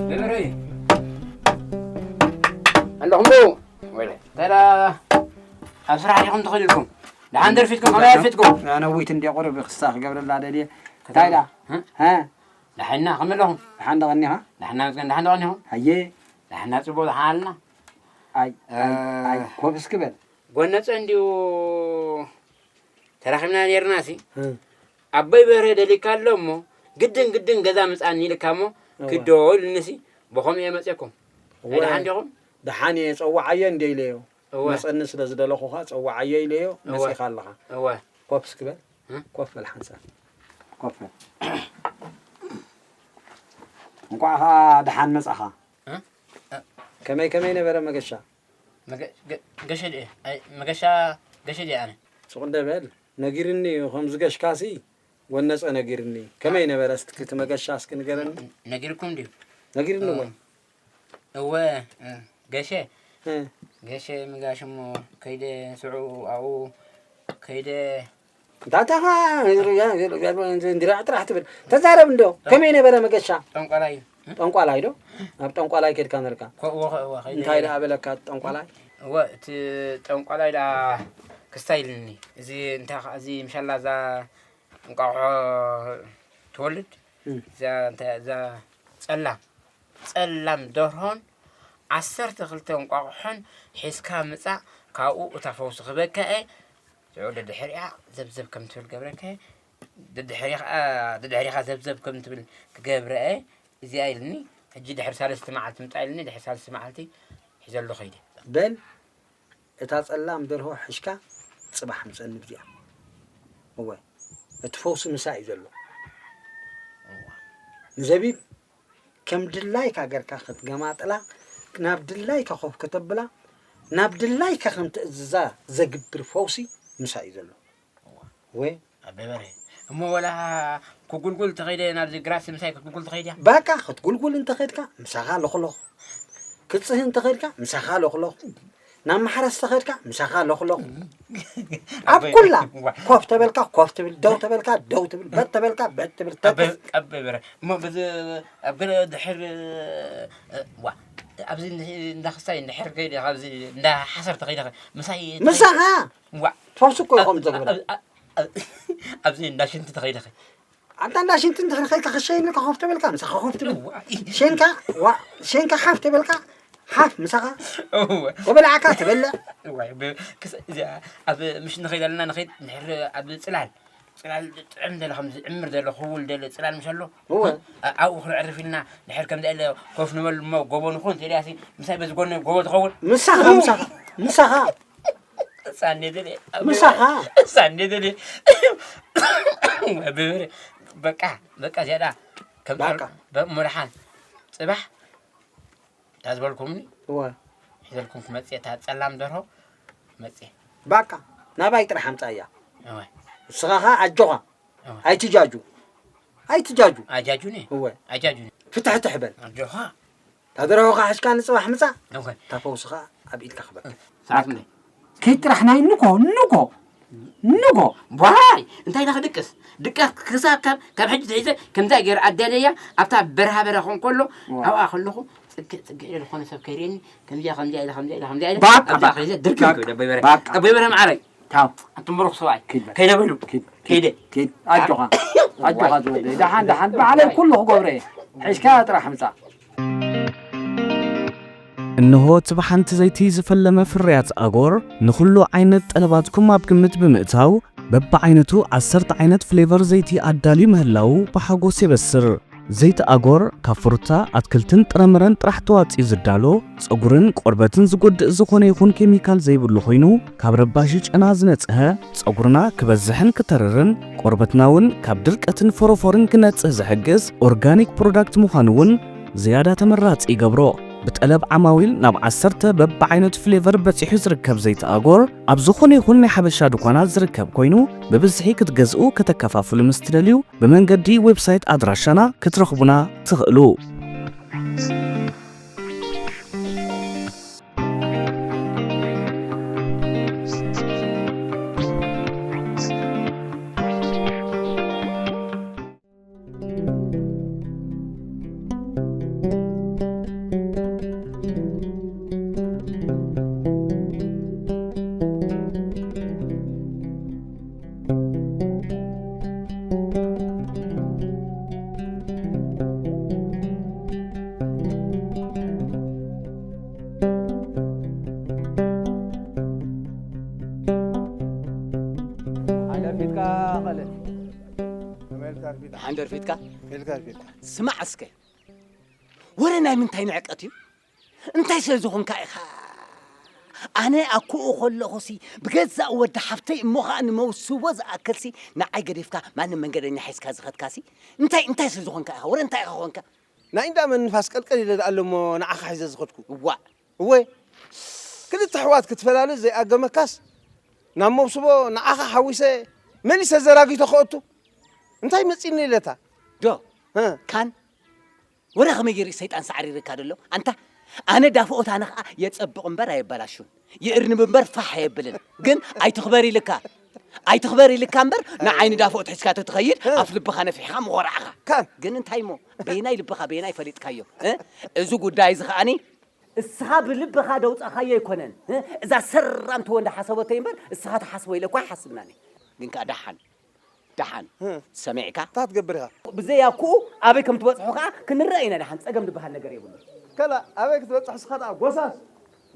በርበረይ። ኣለኹም ዶ? ወይለ። እንታይ ደኣ ኣብ ስራሕ ዲኹም ተኸዲልኩም? ደሓን ደርፊትኩም፣ ከመይ ኣርፊትኩም? ኣነ ዊት እንድየ ቁሩብ ክስታ ክገብረላ ደልየ። እንታይ ደኣ? እ? ሀ? ደሓና ከመይ ኣለኹም? ደሓን ዶ ቀኒኻ? ደሓና መስገን፣ ደሓን ዶ ቀኒኹም? ሃየ። ደሓና ጽቡቕ ደሓን ኣለና። ኣይ፣ ኣይ፣ ኣይ፣ እ፣ ኮፍ እስኪ በል። ጎነጸ እንዲዩ ተራኺብና ኔርና ሲ። እ። ኣቦይ በርሀ ደሊካ ኣሎ እሞ፣ ግድን ግድን ገዛ ምጻኒ ኢልካ እሞ፣ እወ። ክዶ ኢሉኒ ሲ፣ ብኸምኡ እየ መጺአኩም። እወ። ኣይ ደሓን ዲኹም? ደሓን እየ፣ ጸዋዓዮ እንደ ኢለዮ። እወ። መጸኒ ስለ ዝደለኹ ኸኣ ጸዋዓዮ ኢለዮ፣ እወ። መጺኻ ኣለኻ። እወ። ኮፍ እስኪ በል። እ? ኮፍ በል ሓንሳብ። ኮፍ በል። እንቋዕ ኸኣ ደሓን መጻኻ። እ? እ። ከመይ፣ ከመይ ነበረ መገሻ? መገ-፣ ገ-፣ ገሸ ድየ? ኣይ፣ መገሻ፣ ገሸ ድየ ኣነ? ስቕ እንደ በል። ነጊርኒ እዩ፣ ከም ዝገሽካሲ ጎነጸ ነጊርኒ። ከመይ ነበረ? እስኪ እቲ መገሻ እስኪ ንገረኒ። ነጊርኩም ድዩ? ነጊርኒ እ። ወይ? እወ፣ እ፣ ገሸ። እ። ገሸ ምጋሽ እሞ ከይደ ስዑ ኣብኡ ከይደ። እንታታ እንዲራዕ ጥራሕ ትብል። ተዛረብ እንዶ። ከመይ ነበረ መገሻ? ጠንቋላይ። ጠንቋላይ ዶ? ናብ ጠንቋላይ ከድካ ነርካ? ኮ-፣ እወ፣ እወ፣ ከይደ። እንታይ ደኣ በለካ ጠንቋላይ? እወ፣ እቲ ጠንቋላይ ደኣ ክስታይ ኢልኒ። እዚ እንታይ ኸ-፣ እዚ ምሻላ እዛ እንቋቑሖ ትወልድ፣ እም። እዛ እንታይ እዛ ጸላም፣ ጸላም ደርሆን ዓሰርተ ክልተ እንቋቑሖን ሒዝካ ምጻእ፣ ካብኡ እታ ፈውሲ ክበካ እየ። ሽዑ ደድሕሪኣ ዘብዘብ ከም ትብል ገብረካ እየ። ደድሕሪኻ፣ ደድሕሪኻ ዘብዘብ ከም ትብል ክገብረ እየ። እዚኣ ኢልኒ። ሕጂ ድሕሪ ሳልስቲ መዓልቲ ምጻእ ኢልኒ። ድሕሪ ሳልስቲ መዓልቲ ሒዘሉ ኸይደ። በል፣ እታ ጸላም ደርሆ ሒዝካ ጽባሕ ምጸኒ ብዚኣ። እወ፣ እቲ ፈውሲ ምሳይ እዩ ዘሎ። እዋ። ንዘቢብ ከም ድላይካ ገርካ ክትገማጥላ፣ ናብ ድላይካ ኮፍ ከተብላ፣ ናብ ድላይካ ከም ትእዝዛ ዘግብር ፈውሲ ምሳይ እዩ ዘሎ። እዋ። እወ። ኣበበረ። እሞ ወላ ክጉልጉል ተኸይደ ናብዚ ግራት ምሳይ ክትጉልጉል ተኸይድያ? በቃ ክትጉልጉል እንተኸድካ ምሳኻ ለኽለኽ። ክትጽሂ እንተኸድካ ምሳኻ ለኽለኽ። ናብ ማሕረስ ተኸድካ ምሳኻ ለኽለኽ። ኣብ ኣበይ-፣ ኩላ ዋ። ኮፍ ተበልካ ኮፍ ትብል፣ ደው ተበልካ ደው ትብል፣ በት ተበልካ በት ትብል፣ ተትፍ- ኣበበረ። እሞ በዚ ኣብ ገለ ድሕር፣ እ፣ ዋ፣ ኣብዚ እንድ-፣ እንዳ ክስታይ እንድሕር ከይደ፣ ካብዚ እንዳ ሓሰር ተኸይደ፣ ምሳይ ምሳኻ? ዋ። ትፈውስ እኮ እዩ ከምኡ ዘግብር። ኣብ-፣ ኣብ-፣ ኣብ-፣ ኣብዚ እንዳ ሽንቲ ተኸይደ። ኣንታ እንዳ ሽንቲ እንድሕር ኸይድካ ክሸይን ኢልካ ኮፍ ተበልካ፣ ምሳኻ ኮፍ ትብል። እዋ። ሸንካ፣ ዋ፣ ሸንካ ሓፍ ተበልካ፣ ሓፍ ምሳኻ። እዋ። ተበላዕካ ትበልዕ። እዋ፣ ብ-፣ ክስ-፣ እዚኣ ኣብ ምሽ ንኸይድ ኣለና፣ ንኸይድ እንድሕር ኣብ ጽላል፣ ጽላል ጥዕም ዘለ፣ ከምዚ ዕምር ዘለ፣ ክውል ዘለ ጽላል ምሽ ኣሎ። እወ። እ፣ ኣብኡ ክነዕርፍ ኢልና፣ እንድሕር ከምዚ ኢለ ኮፍ ንበል እሞ ጎቦ ንኹን፣ ተልያሲ ምሳይ በዚ ጎኒ ጎቦ ትኸውን። ምሳኻ፣ ምሳኻ፣ ምሳኻ። ሳኔ ደሌ። ምሳኻ። ሳኔ ደሌ። በቃ፣ በቃ፣ ዝያዳ ከም በቃ። በ-፣ መድሓን ጽባሕ እታ ዝበልኩምኒ እወ። ሒዘልኩም ክመጽእ፣ እታ ጸላም ደርሆ መጽእ። በቃ፣ ናባይ ጥራሕ ኣምጻእያ። እወ። ንስኻ ኸኣ ኣጆኻ። እወ። ኣይትጃጁ። ኣይትጃጁ። ኣጃጁኒ? እወ። ኣጃጁኒ። ፍትሕትሕ በል። ኣጆኻ። እታ ደርሆኻ ሒዝካ ንጽባሕ ምጻእ። እወ። እታ ፈውስኻ ኣብ ኢድካ ክበካ። ሰዓት ክንደይ? ከይድ ጥራሕ ናይ ንጎ፣ ንጎ፣ ንጎ። ዋይ፣ እንታይ ኢለ ክድቅስ? ድቃስ ክሳብ ካብ፣ ካብ ሕጂ ትሒዘ ከምዛ ገይረ ኣዳለያ፣ ኣብታ በረሃ በረኻ እንከሎ፣ ዋው። ኣብኣ ከለኹ፣ ጽግዕ፣ ጽግዕ ኢለ ዝኾነ ሰብ ከይርእየኒ፣ ከምዚኣ፣ ከምዚኣ ኢለ፣ ከምዚኣ ኢለ፣ ከምዚኣ ኢለ፣ ባቃ፣ ኣብዚኣ ባቃ። ከይዘ ድርግም ባቃ። ክብል፣ ኣቦይ በርሀ። ባቃ። ኣቦይ በርሀ ማዓረይ። ታው። ኣቱም ብሩኽ ሰብኣይ። ኪድ በል። ከይደ በሉ። ኪድ፣ ከይደ። ኪድ፣ ኪድ። ኣጆኻ። ኣጆኻ ዋይ። ዝወደይ። ደሓን፣ ደሓን። ባዕለይ ኩሉ ክገብረ እየ። ሒዝካ ጥራሕ ምጻእ። እንሆ እቲ ብሓንቲ ዘይቲ ዝፈለመ ፍርያት ኣጎር ንኹሉ ዓይነት ጠለባትኩም ኣብ ግምት ብምእታው በብዓይነቱ ዓሰርተ ዓይነት ፍሌቨር ዘይቲ ኣዳልዩ ምህላዉ ብሓጎስ የበስር። ዘይቲ ኣጎር ካብ ፍሩታ፣ ኣትክልትን ጥረምረን ጥራሕ ተዋጺኡ ዝዳሎ፣ ጸጉርን ቆርበትን ዝጎድእ ዝኾነ ይኹን ኬሚካል ዘይብሉ ኮይኑ፣ ካብ ረባሺ ጨና ዝነጽሀ፣ ጸጉርና ክበዝሕን ክተርርን፣ ቆርበትና እውን ካብ ድርቀትን ፎሮፎርን ክነጽህ ዝሕግዝ ኦርጋኒክ ፕሮዳክት ምዃኑ እውን ዝያዳ ተመራጺ ይገብሮ። ብጠለብ ዓማዊል ናብ ዓሰርተ በብዓይነቱ ፍሌቨር በጺሑ ዝርከብ ዘይቲ ኣጎር፣ ኣብ ዝኾነ ይኹን ናይ ሓበሻ ድኳናት ዝርከብ ኮይኑ፣ ብብዝሒ ክትገዝኡ ከተከፋፍሉ ምስ ትደልዩ፣ ብመንገዲ ዌብሳይት ኣድራሻና ክትረኽቡና ትኽእሉ። ሓንደር ፊትካ? ኢልካ ፊትካ። ስማዕ እስከ፣ ወረ ናይ ምንታይ ንዕቀት እዩ? እንታይ ስለ ዝኾንካ ኢኻ? ኣነ ኣኩኡ ከለኹሲ ብገዛእ ወዲ ሓፍተይ እሞ ኸኣ ንመውስቦ ዝኣክልሲ ንዓይ ገዲፍካ ማንም መንገደኛ ሒዝካ ዝኸድካሲ እንታይ እንታይ ስለ ዝኾንካ ኢኻ? ወረ እንታይ ኢኻ ኾንካ? ናይ እንዳ መን ንፋስ ቀልቀል ኢለ ደኣ ኣሎ እሞ ንዓኻ ሒዘ ዝኸድኩ። እዋእ። እወ፣ ክልተ ኣሕዋት ክትፈላሊ ዘይኣገመካስ ናብ መውስቦ ንዓኻ ሓዊሰ መሊሰ ዘራጊቶ ከእቱ። እንታይ መጺኒ ኢለታ? ዶ? እ። ካን ወረ ከመይ ገይሩ ሰይጣን ሳዕሪርካ ደሎ? ኣንታ ኣነ ዳፍኦት ኣነ ኸኣ የጸብቕ እምበር ኣየበላሹን። የእርንብ እምበር ፋሕ ኣየብልን። ግን ኣይትኽበር ኢልካ። ኣይትኽበር ኢልካ እምበር ንዓይኒ ዳፍኦት ሒዝካ ተትኸይድ እ። ኣፍ ልብኻ ነፊሕኻ ምኾራዕኻ። ካን። ግን እንታይ እሞ በየናይ ልብኻ በየናይ ፈሊጥካዮ? እ? እዚ ጉዳይ እዚ ኸኣኒ እስኻ ብልብኻ ደውጻኻዮ ኣይኮነን። እ? እዛ ሰራም ትወ እንዳሓሰበቶ እምበር እስኻ ትሓስቦ ኢለ እኳ ኣይሓስብናን እየ። ግን ከኣ ደሓን ደሓን እ። ሰሚዕካ? እንታይ ትገብር ኢኻ? ብዘይ ኣኩኡ ኣበይ ከም ትበጽሑ ከኣ ክንረአ ኢና። ደሓን ጸገም ዝበሃል ነገር የብሉን። ከላ ኣበይ ክትበጽሕ እስኻ ደኣ ጎሳስ?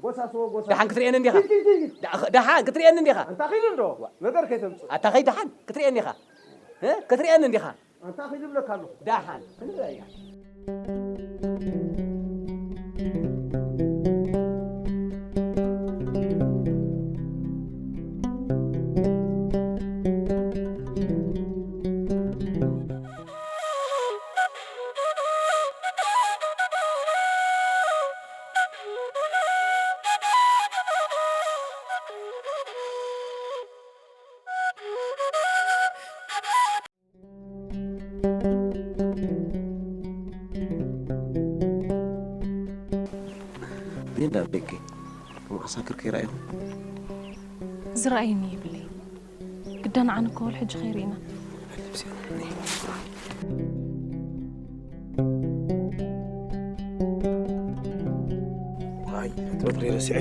ጎሳስ ወ ጎሳስ። ደሓን ክትርእየኒ እንዲኻ? ኪድ፣ ኪድ፣ ኪድ። ደሓ-፣ ደሓን ክትርእየኒ እንዲኻ? ኣንታ ኪድ እንዶ። ዋ። ነገር ከይተምጽእ። ኣታ ኸይ ደሓን ክትርእየኒ ኢኻ? እ? ክትርእየኒ እንዲኻ? ኣንታ ኺድ እብለካ ኣለኹ። ደሓን ክንረኣያ። ሊንዳ፣ ደቂ፣ ከም ዓሳክር ከይረኣይኹም? ዝረኣየኒ የብለይ። ግዳ ንዓን እኮ ወል ሕጂ ከይርኢና። ኣይ፣ እቲ በትሪ ረሲዐ።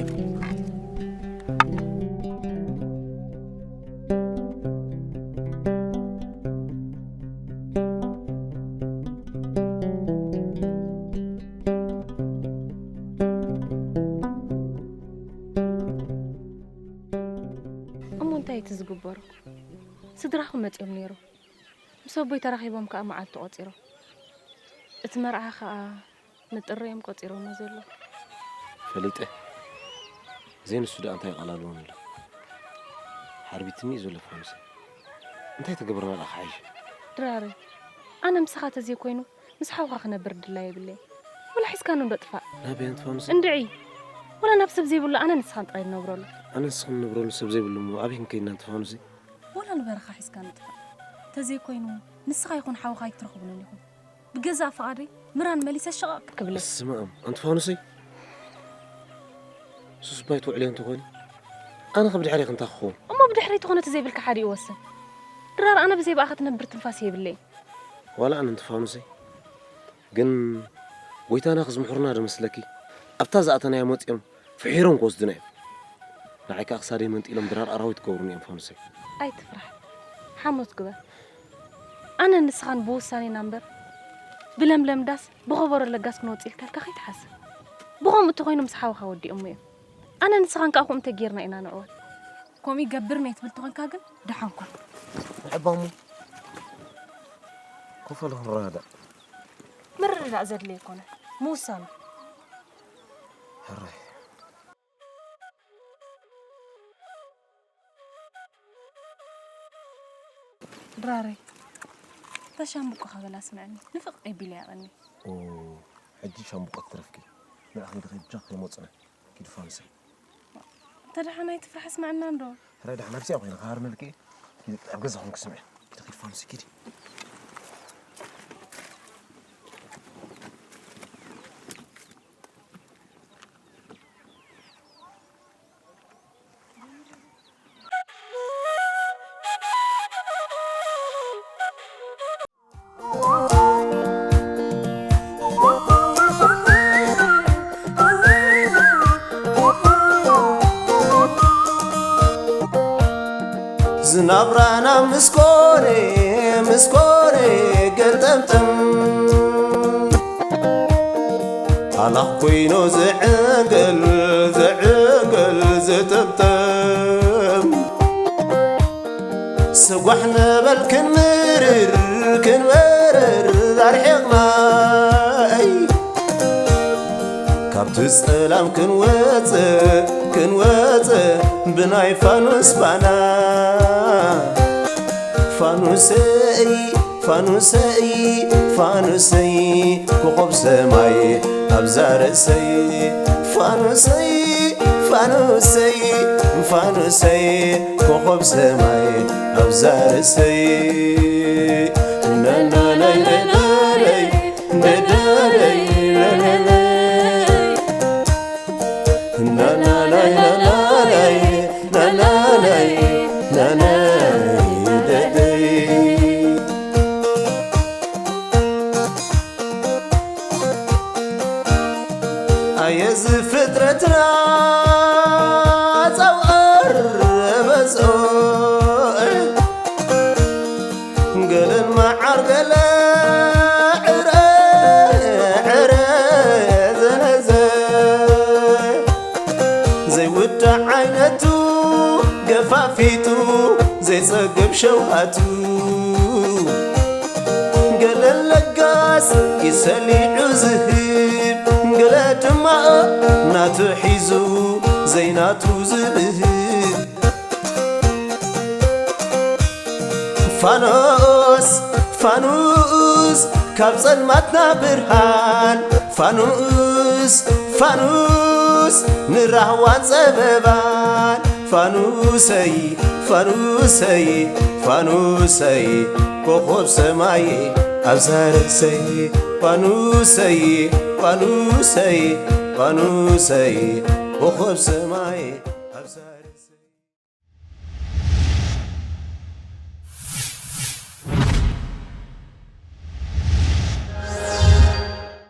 እሞ እንታይ እቲ ዝግበሮ? ስድራኹም መጺኦም ነይሮም። ምስ ኣቦይ ተራኺቦም ከኣ መዓልቲ ቆጺሮም። እቲ መርዓ ከኣ ንጥሪ እዮም ቆጺሮሞ ዘለዉ። ፈሊጠ። ዘይንሱ ደኣ እንታይ የቓላልዎም ኣሎ? ሓርቢትኒ እዩ ዘሎ ፋኑሰ። እንታይ ተገብርና ደኣ ክሓይሽ? ድራረይ፣ ኣነ ምሳኻ ተዘይኮይኑ ምስ ሓውኻ ክነብር ድላይ የብለይ። ወላ ሒዝካኒ እንዶ ጥፋእ። ናበይ ኣንቲ ፋኑሰ? እንድዒ። ወላ ናብ ሰብ ዘይብሉ ኣነ ንስኻን ጥራይ ንነብረሉ። ኣነ ንስኽን ንነብረሉ ሰብ ዘይብሉ እሞ ኣበይ ክንከይድ ኢና ኣንቲ ፋኑሰ? ወላ ንበረኻ ሒዝካኒ ጥፋእ። ተዘይኮይኑ ንስኻ ይኹን ሓውኻ ኣይትረኽቡንን ኢኹም። ብገዛእ ፍቓደይ ምራን መሊሰ ሸቐቕ ክብለ። በስመ ኣብ፣ ኣንቲ ፋኑሰይ። ሱስ ባይ ትውዕልዮ እንተኾይኑ፣ ኣነ ከ ብድሕረይ ክንታ ክኸውን? እሞ ብድሕረይ ተኾነ እቲ ዘይብልካ ሓዲኡ ወስን። ድራር፣ ኣነ ብዘይ ብኣኻ ትነብር ትንፋስ የብለይን። ዋላ ኣነ ኣንቲ ፋኑሰይ፣ ግን ጎይታና ክዝምሑርና ዶ መስለኪ? ኣብታ ዝኣተናያ መጺኦም ፍሒሮም ክወስዱና እዮም። ንዓይ ከኣ ክሳደይ መንጢሎም ድራር ኣራዊት ክገብሩኒ እዮም ፋኑሰይ። ኣይትፍራሕ። ሓሞት ግበር። ኣነ ንስኻን ብውሳኔና እምበር፣ ብለምለም ዳስ ብኸበሮ ለጋስ ክንወጽእ ኢልካ ኢልካ ከይትሓስብ። ብኸምኡ እንተኾይኑ ምስ ሓውኻ ወዲኦሞ እዮም። ኣነ ንስኻን ከኣ ከምኡ እንተጌርና ኢና ንዕወት። ከምኡ ይገብር እየ ትብል ተኾንካ ግን ደሓን ኩን። ንሕባሙ ኮፈል ክንረዳዳእ። ምርድዳእ ዘድሊ ኣይኮነን። ምውሳን እዩ። ሕራይ። ድራረይ፣ እታ ሻምብቆኻ በላ ስምዐኒ፣ ንፍቕ ኣቢለያ ቀኒ። ኦ፣ ሕጂ ሻምብቆ ትረፍኪ። ንዓ ክንዲ ከይድ ብጃ ከይመጹና። ኪዲ ፋኑሰይ። እንተ ደሓን ኣይትፍራሕ፣ ስምዐና እንዶ። ሕራይ፣ ደሓን ኣብዚኣ ኮይነ ክሃርመልኪ። ኪዲ ኣብ ገዛኹም ክስምዐ። ኪዲ፣ ኪዲ ፋኑሰይ፣ ኪዲ። ዝናብራና ምስ ኮነ፣ ምስ ኮነ ገልጠምጠም፣ ኣላኽ ኮይኖ ዝዕንገል፣ ዝዕንገል ዝጥምጠም። ስጓሕ ንበል ክንምርር፣ ብጸላም ክንወጽእ ክንወጽእ ብናይ ፋኑስ ባና። ፋኑሰይ ፋኑሰይ ፋኑሰይ ኮኾብ ሰማይ ኣብዛ ርእሰይ። ፋኑሰይ ፋኑሰይ ፋኑሰይ ኮኾብ ሰማይ ኣብዛ ርእሰይ። ናናናይ ናናይ ናናይ ናናይ ናናይ ናናይ ናናይ ናናይ ደደይ። ኣየ እዚ ፍጥረትና ጻውኣር በዝኦ። ገለን መዓር ገለ ዕረ ዕረ ዘነዘ። ዘይውዳእ ዓይነቱ ገፋፊጡ ዘይጸግብ ሸውሃቱ። ገለ ለጋስ ይሰሊዑ ዝህብ፣ ገለ ድማ ናቱ ሒዙ ዘይናቱ ዝብህብ። ፋኖስ ፋኑስ ካብ ጸልማትና ብርሃን። ፋኑስ ፋኑስ ንራህዋን ጸበባን። ፋኑሰይ ፋኑሰይ ፋኑሰይ ኮኾብ ሰማይ ኣብዛ ርእሰይ። ፋኑሰይ ፋኑሰይ ፋኑሰይ ኮኾብ ሰማይ